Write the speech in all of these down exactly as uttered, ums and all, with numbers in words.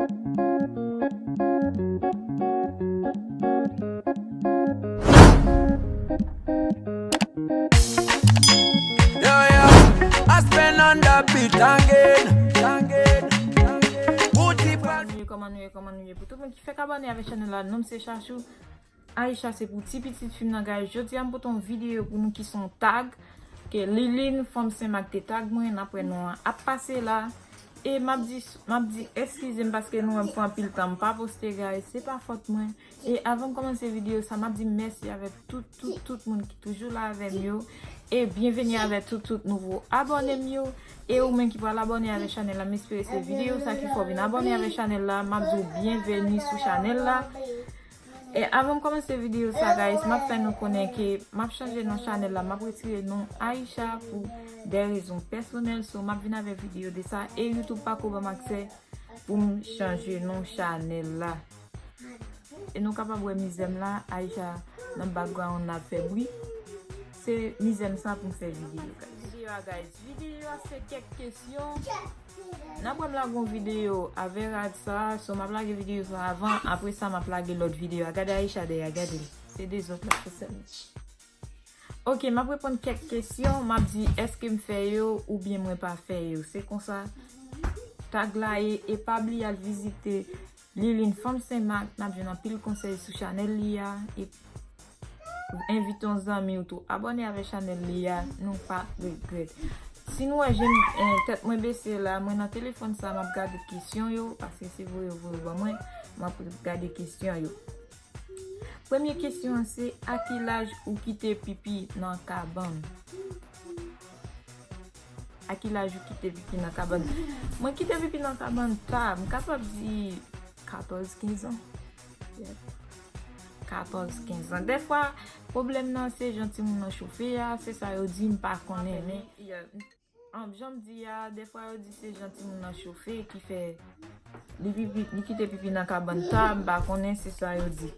Yo, yo, Aspen on the beat again, again, again. Booty pral. Kòman nou ye, kòman nou ye, kòman nou ye? Pou tout moun ki fèk abòne avèk chanèl la, non m se Chachou. Aisha se pou ti pitit fi m nan, guys. Jodi a m pote yon videyo pou nou ki se yon tag ke Liline Fanm Senmak te tag mwen, n ap wè non an ap pase la. E m ap di, m ap di eskize m paske nou wè m pran anpil tan m pa poste, guys. Se pa fòt mwen. E avan m kòmanse videyo sa, m ap di mèsi avèk tout, tout, tout moun ki toujou la avè m yo. E byenveni avèk tout, tout nouvo abòne m yo. E ou menm ki pral abòne avèk chanèl la, m espere se videyo sa ki fè w vin abòne avèk chanèl la. M ap di w byenveni sou chanèl la. E avan m kòmanse videyo sa, guys, m ap fè nou konnen ke m ap chanje non chanèl la. M ap retire non Aisha pou de rezon pèsonèl. So, m ap vin avèk videyo de sa. E YouTube pako ban m aksè pou m chanje non chanèl la. E nou kapab wè mizè m la, Aisha nan background la ap fè bri. Se mizè m sa pou m fè videyo, guys. Videyo a, guys. Videyo a se kèk kesyon. N ap wè m lage yon videyo avè rad sa, so m ap lage videyo sa avan, apre sa m ap lage lòt videyo a. Gade Aisha dèyè, gade l. Se dezòd l ap fè sèlman. Ok, m ap reponn kèk kesyon, m ap di èske m fè yo oubyen mwen pa fè yo. Se konsa tag la ye, e pa bliye al vizite Liline Fanm Senmak, n ap jwenn anpil konsèy sou chanèl li a. E envite yon zanmi w tou abòne avèk chanèl li a, nou pa regrèt. Si nou wè je m, eh, tèt mwen bese la, mwen nan telefòn sa, m ap gade kesyon yo, paske se voye yo voye ban mwen, m ap gade kesyon yo. Premye kesyon an se, a ki laj ou kite pipi nan kabann? A ki laj ou kite pipi nan kabann? Mwen kite pipi nan kabann ta, m kapab di katòz, kenz an. Yep. Katòz, kenz an. Dèfwa, pwoblèm nan se jan timoun nan chofe a, se sa yo di, m pa konnen, men, yeah. An, jan m di a, dèfwa yo di se jan timoun nan chofe ki fè li pipi, li kite pipi nan kabann ta, m pa konnen, se sa yo di.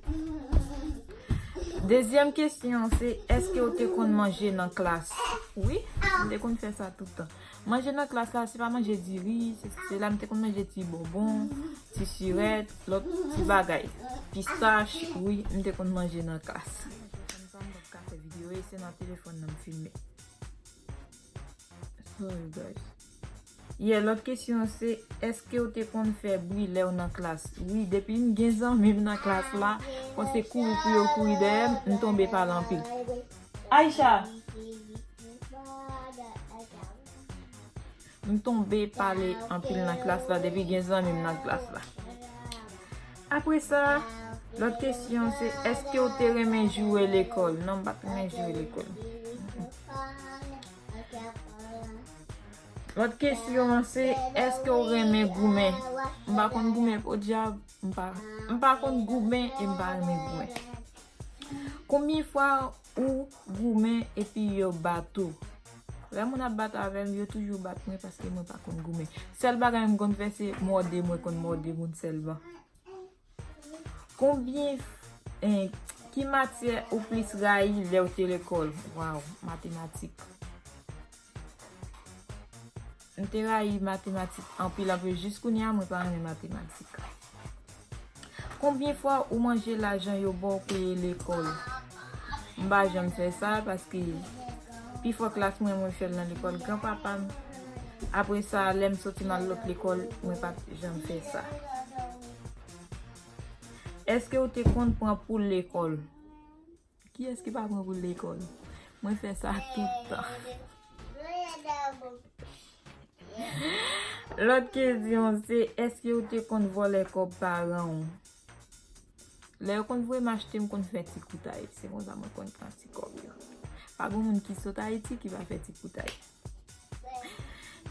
Dezyèm kesyon se, èske w te konn manje nan klas? Wi, m te konn fè sa tout tan. Manje nan klas la, se pa manje diri, se, se la m te konn manje ti bonbon, ti sirèt, lòt ti bagay. Pistach, wi, m te konn manje nan klas. Telefòn sa m p ap ka fè videyo, e se nan telefòn nan m filme. Sorry, guys. Yeah, lòt kesyon se, èske w te konn fè bri lè w nan klas? Wi, depi m gen zanmi m nan klas la, fò se kouri pou yo kouri dèyè m, m tonbe pale anpil. Aisha! M tonbe pale anpil nan klas la, depi gen zanmi m nan klas la. Apre sa, lòt kesyon se, èske w te renmen joure lekòl? Non, m pa t renmen joure lekòl. Lòt kesyon an se, èske w renmen goumen? M pa konn goumen, podyab, m pa, m pa konn goumen e m pa renmen goumen. Konbyen fwa ou goumen epi yo bat ou? Lè moun ap bat avè m, yo toujou bat mwen paske mwen pa konn goumen. Sèl bagay m konn fè se mòde, mwen konn mòde moun sèlman. Konbyen, eh, ki matyè ou plis rayi lè w te lekòl? Waw, matematik. M te rayi matematik anpil, anpil. Jis kounye a, mwen pa renmen matematik. Konbyen fwa ou manje lajan yo ba w peye lekòl? M pa janm fè sa, paske pi fò klas mwen, mwen fè l nan lekòl granpapa m. Apre sa, lè m soti m al lòt lekòl, mwen pa t janm fè sa. Èske w te konn pran poul lekòl? Kiyès ki pa pran poul lekòl? Mwen fè sa tout tan. Lòt kesyon se, èske w te konn vòlè kòb paran w? Lè yo konn voye m achte, m konn fè ti koutay. Se konsa mwen konn pran ti kòb yo. Pa gen moun ki sot Ayiti ki pa fè ti koutay.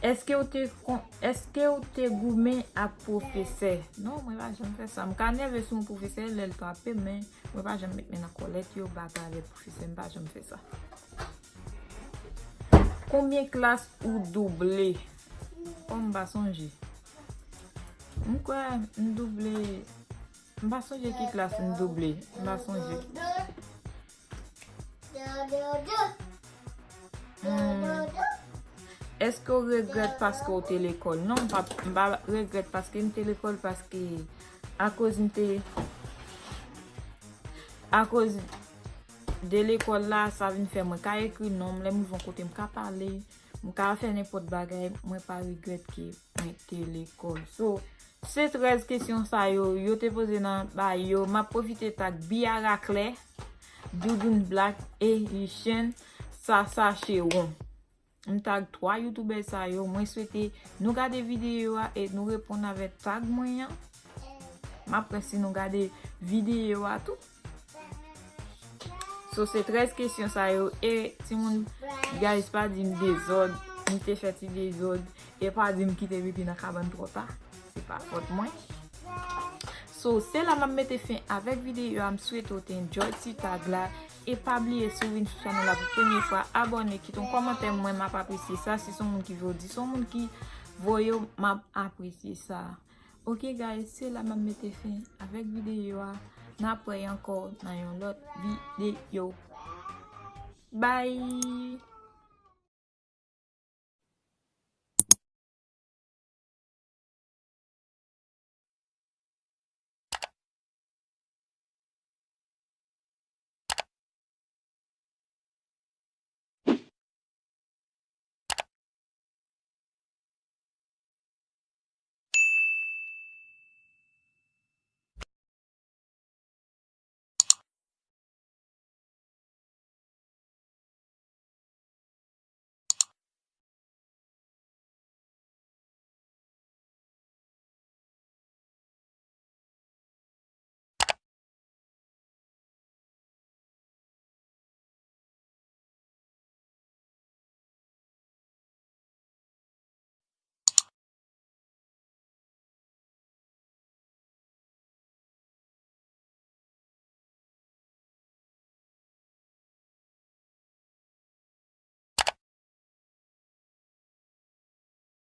Èske w te kon-, èske w te goumen ak pwofesè? Non, mwen pa janm fè sa. M ka nève sou yon pwofesè lè l frape m, men mwen pa janm met men nan kòlèt yo, bat avèk pwofesè, m pa janm fè sa. Konbyen klas ou double? Oh, m pa sonje. M kwè m double, m pa sonje ki klas m double. M pa sonje. Hmm. Èske w regrèt paske w te lekòl? Non, m pa, m pa regrèt paske m te lekòl, paske akoz m te, akoz de lekòl la, sa vin fè mwen ka ekri non m, lè m rive yon kote m ka pale, m ka fè nenpòt bagay, mwen pa regrèt ke mwen te lekòl. So, se trèz kesyon sa yo, yo te poze nan bay yo, m ap pwofite tag Biara Claire, Doudoun Black, Haitian, Sasa Chewon. M tag twa youtubè sa yo. Mwen swete nou gade videyo a e nou reponn avèk tag mwen an. M ap wè si nou gade videyo a tou. So, se trèz kesyon sa yo. E timoun, guys, pa di m dezòd, m te fè ti dezòd. E pa di m kite pipi nan kabann twò ta. Se pa fòt mwen. So, se la m ap mete fen avèk videyo a. M swete w te enjoy ti tag la. E pa bliye, si w vin sou chanèl la pou premye fwa, abòne, kite yon kòmantè, mwen m ap apresye sa. Si se yon moun ki vle w di, se yon moun ki voye w, m ap apresye sa. Ok guys, se la m ap mete fen avèk videyo a. N ap wè ankò nan yon lòt videyo. Bye!